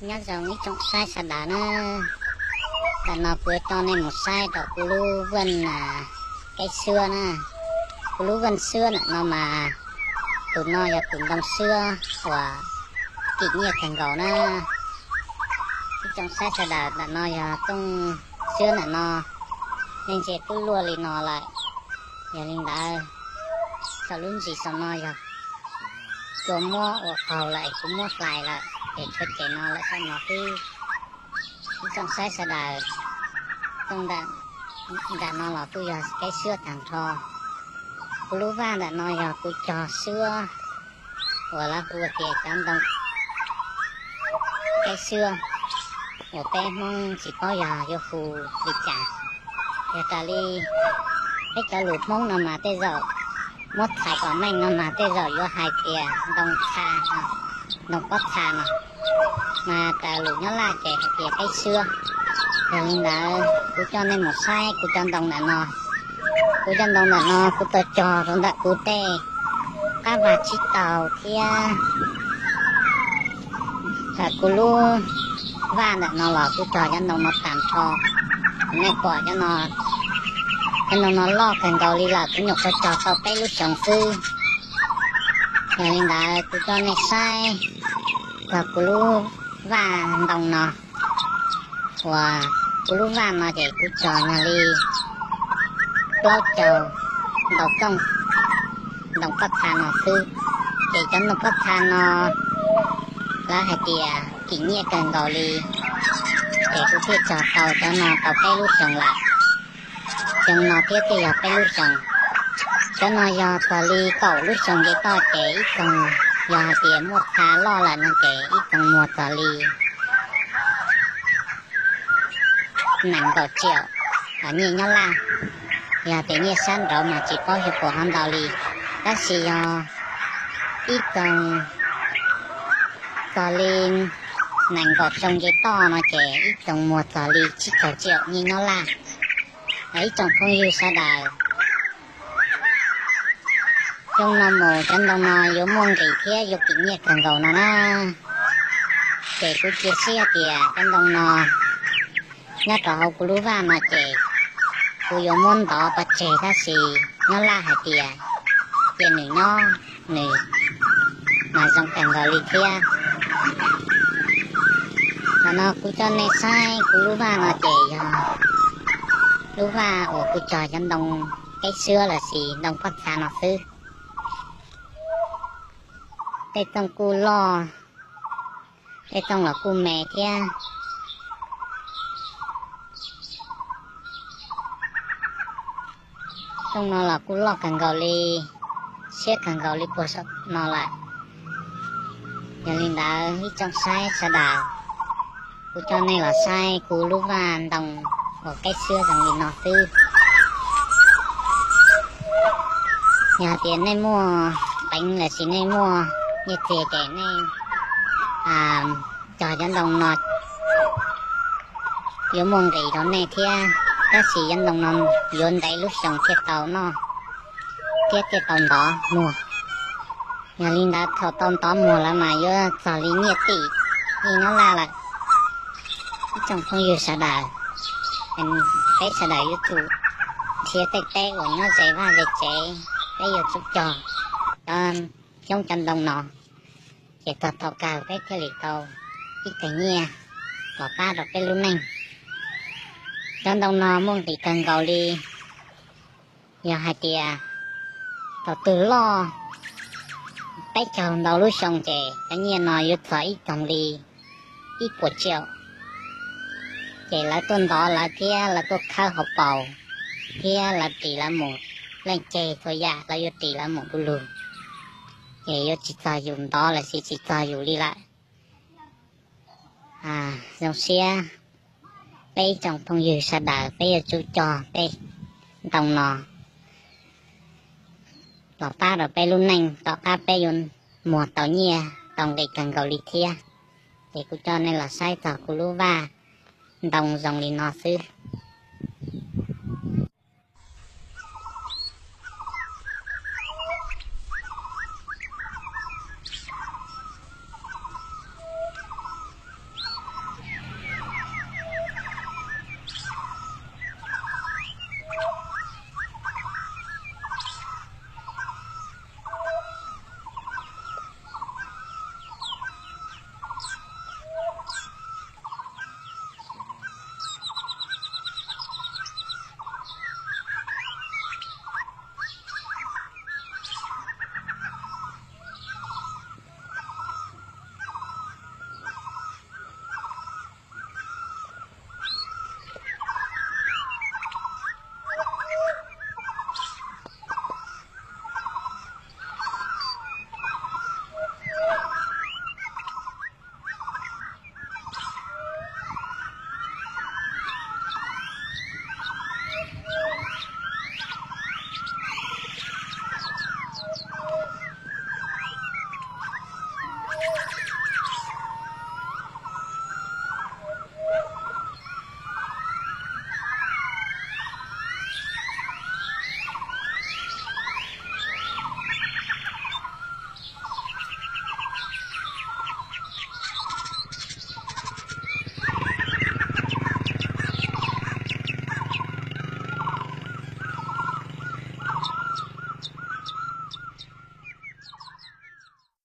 Nyob zoo ib tsoom saib sawv daws na, ntawm no kuv yuav coj nej mus saib rau kuv lub vej, keeb xwab na. Kuv lub vej xwab ntawm no mas, tus no yog tus ntoo xwab uas kim nyiaj kawg nkaus na. Ib tsoom saib sawv daws, ntawm no yog tsob xwab ntawm no, nej ntsia twb luaj li no lawm. Yog li ntawd, saum lub ntsis saum no yog kuv muab ua qaug lawm es kuv muab hlais lawm ces tshuav ceg no lawm xwb no xwb. Ib tsoom saib sawv daws, tsob nram no los kuj yog keeb xwab tag nrho. Kuv lub vaj ntawm no yog kuv cog xwab uas lawv hu tias cov ntoo keeb xwab, uas peb Hmoob tsis paub yog yuav hu li cas. Yog raws li peb cov lus Hmoob no mas tej zaum, muab txhais kom meej no mas tej zaum yuav hais tias ntoo txha, ntoo pob txha no, mas raws lus Nyab Laj ces hais tias keeb xwab. Yog li ntawd kuv coj nej mus saib kuv cov ntoo ntawm no. Kuv cov ntoo ntawm no kuv tau cog rau ntawm kuv tej qab vag tsib taug thiab. Thaum kuv lub vaj ntawm no los kuv cog cov ntoo no tag nrho. Nej pom cov no, cov ntoo no loj kawg nkaus li lawm, kuv nyuam qhuav cog tau peb lub xyoos xwb. Yog li ntawd kuv coj nej saib txog kuv lub vaj ntoo no, uas kuv lub vaj no ces kuv cog nyuag li plaub caug ntau txooj ntoo pob txha no xwb. Ces cov ntoo pob txha no lawv hais tias kim nyiaj kawg nkaus li, ces kuv thiaj cog tau cov no tau peb lub xyoos lawm. Xyoo no thiab thiaj yog peb lub xyoos. Cov no yog txog li kaum lub xyoo nce toj ces ib txoog, yog hais tias muaj txha loj lawm no ces ib txoog muag txog li nees nkaum tsiaum nyiaj Nyab Laj. Yog tias nyiaj sab nraud mas tsis paub xyov puas ho ntau li, tab sis yog ib txoog txog li nees nkaum xyoo nce toj no ces ib txoog muag txog li tsib caug tsiaum nyiaj Nyab Laj. Ib tsoom phooj ywg sawv daws, xyoo no mus cov ntoo no yuav muaj nqis thiab yuav kim nyiaj kawg nkaus no na. Ces kuv cia siab tias cov ntoo no nyob rau hauv kuv lub vaj no ces kuv yuav muab ntov pov tseg, tab sis Nyab Laj hais tias cia nws nyob, nws mas zoo kawg nkaus li thiab. Ntawm no kuv coj nej saib kuv lub vaj no ces yog lub vaj uas kuv cog cov ntoo keb xwab los sis ntoo pob txha no xwb. Tej txooj kuj loj, tej txooj los kuj me thiab. Txooj no los kuj loj kawg nkaus li, siab kawg nkaus li puag saum no lawm. Yog li ntawd ib tsoom saib sawv daws, kuv coj nej los saib kuv lub vaj ntoo uas keb xwab zoo li no xwb. Yog hais tias nej muaj peev los sis nej muaj nyiaj txiag ces nej cog cov ntoo no yuav muaj nqis rau nej thiab, tab sis cov ntoo no yuav ntev lub xyoo thiaj tau noj thiab thiaj tau ntov muag. Yog li ntawd thaum tau ntov muag lawm mas yuav txog li nyiaj tim nyiaj Nyab Laj lawm. Ib tsoom phooj ywg sawv daws, peb sawv daws yuav tsum nrhiav tej teb uas nyob ze vaj ze tsev, peb yuav tsum cog cov xyoob cov ntoo no, ces txog thaum kawg peb thiaj li tau ib teg nyiaj los pab rau peb lub neej. Cov ntoo no muaj nqis kawg nkaus li. Yog hais tias thaum twg loj peb caug ntau lub xyoo ces cov nyiaj no yuav txog ib txoog li ib puas tsiaum. Ces lawv tuaj ntov lawv thiab lawv tuaj khawb hauv paus, thiab lawv ris lawv mus, leej ceg txhua yam lawv yuav ris lawv mus du lug, ces yuav tsis txog yus ntov los sis tsis txog yus li lawm. Zoo siab peb ib tsoom phooj ywg sawv daws peb yuav tsum cog tej ntoo no los pab rau peb lub neej, tom qab peb yuav muag tau nyiaj tau nqis kawg nkaus li thiab. Ces kuv coj nej los saib txog kuv lub vaj ntoo zoo li no xwb.